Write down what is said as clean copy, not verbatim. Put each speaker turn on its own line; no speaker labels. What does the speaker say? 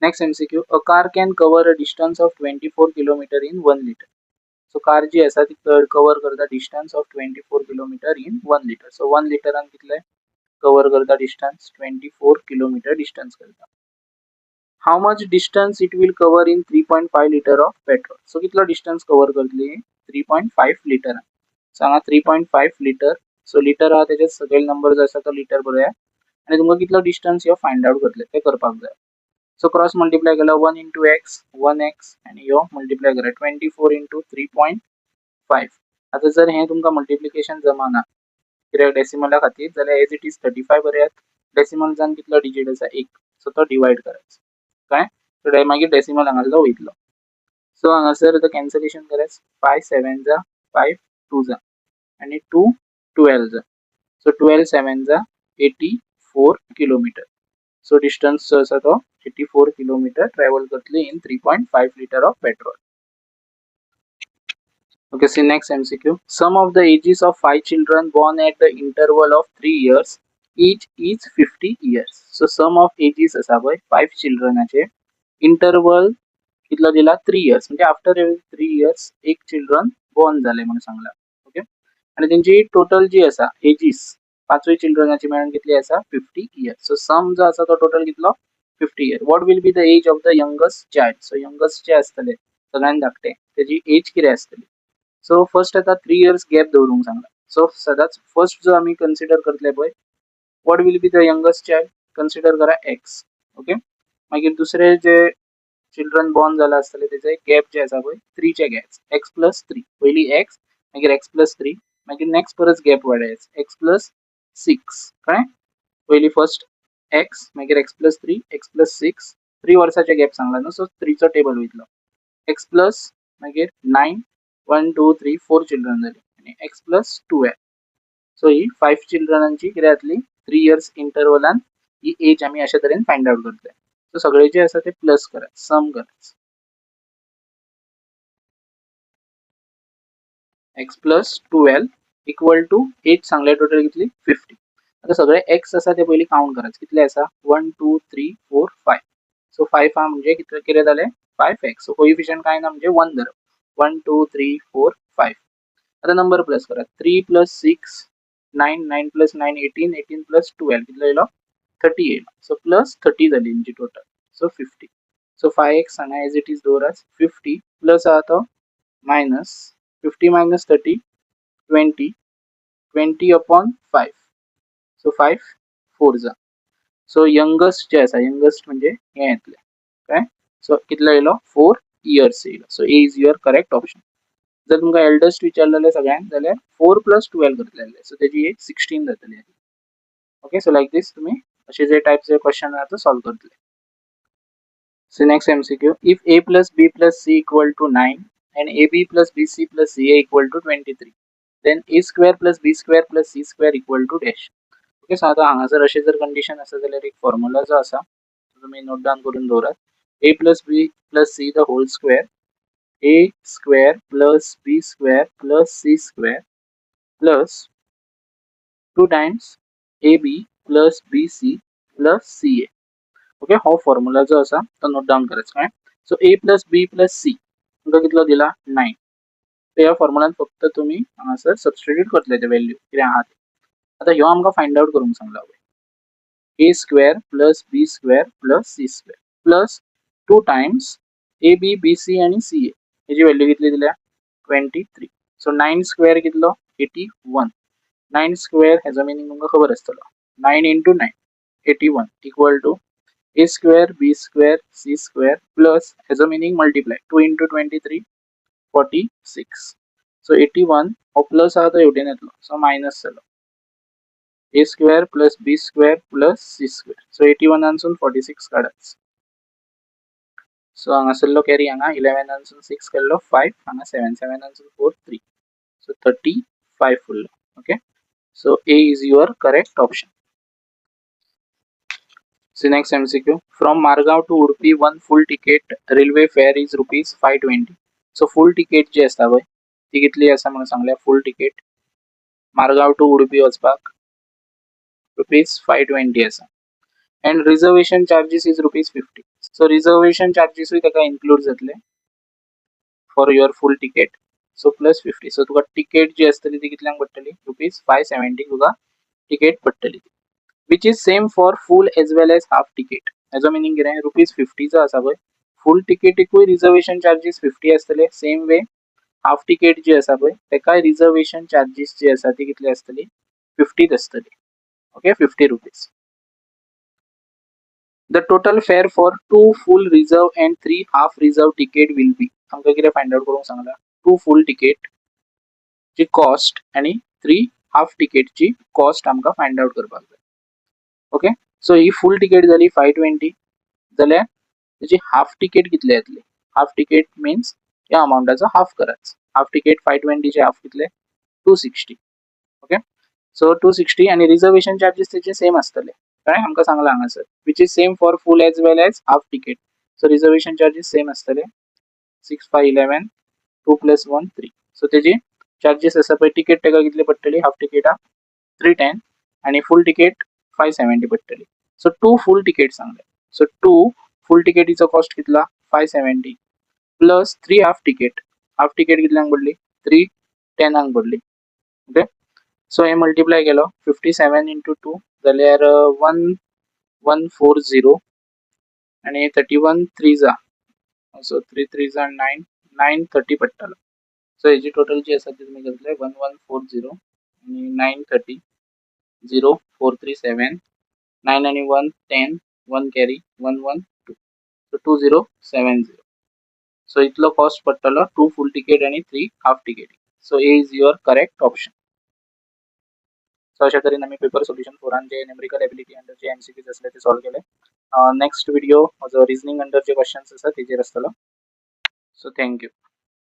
Next MCQ, a car can cover a distance of 24 kilometer in 1 liter. So car जी आसा ती cover करता distance of 24 kilometer in 1 liter. So 1 लिटरान कितले cover करता distance? 24 kilometer distance करता. How much distance it will cover in 3.5 liter of petrol? So कितलो distance cover करतली 3.5 लिटरान? So हांगा 3.5 liter. So liter आहा तेच्या सकयल नंबर जो आसा तो लिटर बरोवया आनी तुमकां कितलो डिस्टन्स ह्यो फायंड आउट करतले ते करपाक जाय. सो क्रॉस मल्टिप्लाय केलो, one into x, one x आनी ह्यो मल्टिप्लाय करा, 24 into 3.5. आतां जर हें तुमकां मल्टिप्लिकेशन जमाना कित्याक डेसिमला खातीर जाल्यार as it is 35 बरयात. डेसिमलजान कितलो डिजीट आसा? एक. सो तो डिवायड करायचो, कळ्ळें? सो मागीर डेसिमल हांगासरलो वयतलो. सो हांगासर आतां कॅन्सलेशन करायच. Five seven za, five two za आनी two 12 za. So 12 seven za 84 kilometer. So distance जो आसा तो 84 किलोमीटर ट्रॅव्हल करतली in 3.5 liter of petrol. Okay, see next MCQ. Sum of the ages of five children born at the interval of 3 years each is 50 years. So sum of ages आसा पळय five childrenाचे, interval कितलो दिला? 3 years. म्हणजे after every 3 years एक children born जाले म्हणून सांगला. Okay, आणि तेंची टोटल जी आसा एजीस पांचूय चिल्ड्रनाची मेळून कितली आसा? 50 इयर्स. सो सम जो आसा तो टोटल कितलो? 50 year. What will be the age of the youngest child? So youngest जे आसतले, सगळ्यान धाकटे, तेजी एज कितें आसतली? सो फर्स्ट आतां 3 इयर्स गॅप दवरूंक सांगला. सो सदांच फर्स्ट जो आमी कन्सिडर करतले पळय, what will be the youngest child, consider करा एक्स. ओके, मागीर दुसरे जे चिल्ड्रन बॉर्न जाला आसतले तेजे गॅप जे आसा पळय थ्रीचे गॅप, एक्स प्लस थ्री. पयली एक्स, मागीर एक्स प्लस थ्री, मागीर नेक्स्ट परत गॅप वाडयच, एक्स प्लस सिक्स. कळ्ळें? पयली फर्स्ट एक्स, मागीर x plus three, x plus six. Three वर्साचे गॅप सांगला न्हू, सो थ्रीचो टेबल वयतलो. एक्स प्लस मागीर nine, one two three four children जाली आनी एक्स प्लस 12. सो ही फायव चिल्ड्रनांची कितें जातली? 3 इयर्स इंटरवलान ही एज आमी अशे तरेन फायंड आउट करतले. सो सगळे जे आसा ते प्लस करात, सम करात. X plus 12 equal to age सांगले टोटल कितली? 50. आता सगळे एक्स आसा ते पयलीं काउंट करात. कितले आसा? One, two, three, four, five. So five आहा म्हणजे कितले कितें जालें? Five x. सो कोइफिशियंट काय ना म्हणजे वन धरप. One, two, three, four, five. आता नंबर प्लस करात. Three plus six nine, nine plus nine 18, 18 plus 12 कितलो येयलो? 30 येयलो. सो प्लस 30 जाली तेंची total. So 50. So five x हांगा एज it is दवरात. 50 प्लस आहा तो minus 50 minus 30, 20, 20 upon five. So five four za. So youngest जे आसा, यंगस्ट म्हणजे हें येतलें. कळ्ळें? सो कितलो येयलो? 4 इयर्स येयलो. So A is your correct option. जर तुमकां एल्डस्ट विचारलें सगळ्यांक जाल्यार 4 प्लस 12 करतले आसले. सो तेजी एज 16 जातली. ओके, सो लायक दीस तुमी अशे जे टायपचे क्वेश्चन आहा तो सॉल्व करतले. So next MCQ, if A plus B plus C equal to 9 and AB plus BC plus CA equal to 23, then A square plus B square plus C square equal to dash. Okay, so आता हांगासर अशें जर condition आसा जाल्यार एक formula जो आसा तो तुमी नोट डावन करून दवरात. A plus B plus C the whole square, A square plus B square plus C square plus two times AB plus BC plus CA. Okay, हो फॉर्म्युला जो आसा तो नोट डावन करायचो. कळ्ळें? So A plus B plus C तुमकां कितलो दिला? 9. ह्या फॉर्मुलान फक्त तुमी हांगासर सबस्टिट्यूट करतले ते व्हॅल्यू कितें आहा ते. आतां ह्यो आमकां फायंड आउट करूंक सांगला पळय, A square plus B square plus C square plus two times AB, BC आनी सी ए. हेजी व्हॅल्यू कितली दिल्या? 23. सो 9 स्क्वेअर कितलो? 81. 9 स्क्वेअर हेजो मिनींग तुमकां खबर आसतलो, 9 into 9, 81, equal to A square B square C square plus हेजो meaning multiply, two into 23, 46. So 81 हो प्लस आहा तो हेवटेन येतलो, सो मायनस जालो. A square plus B square plus C square. So 81 आनसून 46 काडाच. सो हांगासरलो कॅरी हांगा, 11 आनसून सिक्स केल्लो फायव, हांगा सेवन, सेवन आनसून फोर थ्री, सो 35 उरलो. Okay, so A is your correct option. So next MCQ. From Margao to Udupi, one full ticket railway fare is ₹520. So full ticket जी आसता पळय ती कितली आसा म्हणून सांगल्या. फूल तिकेट मारगांव टू उडपी वचपाक ₹520 आसा. And reservation charges is ₹50. So reservation चार्जीसूय ताका इन्क्लूड जातले for your full ticket, so plus 50. So तुका टिकेट जी आसतली ती कितल्यांक पडटली? ₹570 तुका टिकेट पडटली, which is same for full as well as half ticket. हेजो मिनींग कितें? ₹50चो आसा पळय, फूल टिकेटीकूय रिजर्वेशन चार्जीस 50 आसतले. सेम वे हाफ टिकेट जी आसा पळय, तेकाय रिजर्वेशन चार्जीस जी आसा ती कितली आसतली? 50च आसतली. Okay, ₹50. The total fare for two full reserve and three half reserve ticket will be. आमकां कितें फायंड आउट करूंक सांगला? टू फूल टिकेट ची कॉस्ट आनी थ्री हाफ टिकेटची कॉस्ट आमकां फायंड आउट करपाक जाय. ओके, सो ही फूल टिकेट जाली 520, जाल्यार तेजी हाफ टिकेट कितली येतली? हाफ टिकेट मिन्स ह्या अमाउंटाचो हाफ करायचो. हाफ टिकेट, 520चे हाफ कितले? 260. ओके, सो 260 आनी रिजर्वेशन चार्जीस तेचे सेम आसतले. कळ्ळें? आमकां सांगलां हांगासर, which is same for full as well as half ticket. So reservation charges same आसतले. 6 5 11, 2 plus 1 3. So तेजी चार्जीस आसा पळय, टिकेट ताका कितली पडटली? हाफ टिकेटाक 310 आनी फूल टिकेट 570 पडटली. सो टू फूल टिकेट सांगले, सो टू फूल टिकेटीचो कॉस्ट कितला? 570 plus three half ticket. Half ticket कितल्यांक पडली? 310आंक पडली. ओके, सो हे मल्टिप्लाय केलो, 57 इंटू टू जाल्यार 1140 आनी 31 three za, so three three za 9, 930 पडटलो. सो हेजी टोटल जी आसा ती तुमी करतले 1140 आनी 930, 0 4 3 7 9 आनी 1 10, 1 carry, 1 1 2, so 2070. So इतलो कॉस्ट पडटलो टू फूल टिकेट आनी three half ticket. So A is your correct option. So अशा तरेन आमी पेपर सोल्युशन फोरान जे न्युमरिकल एबिलिटी अंडर जे एमसीक्यूज आसले ते सॉल्व केले. नेक्स्ट व्हिडिओ जो रिजनिंग अंडर जे क्वेश्चन्स आसा तेजेर आसतलो. So thank you.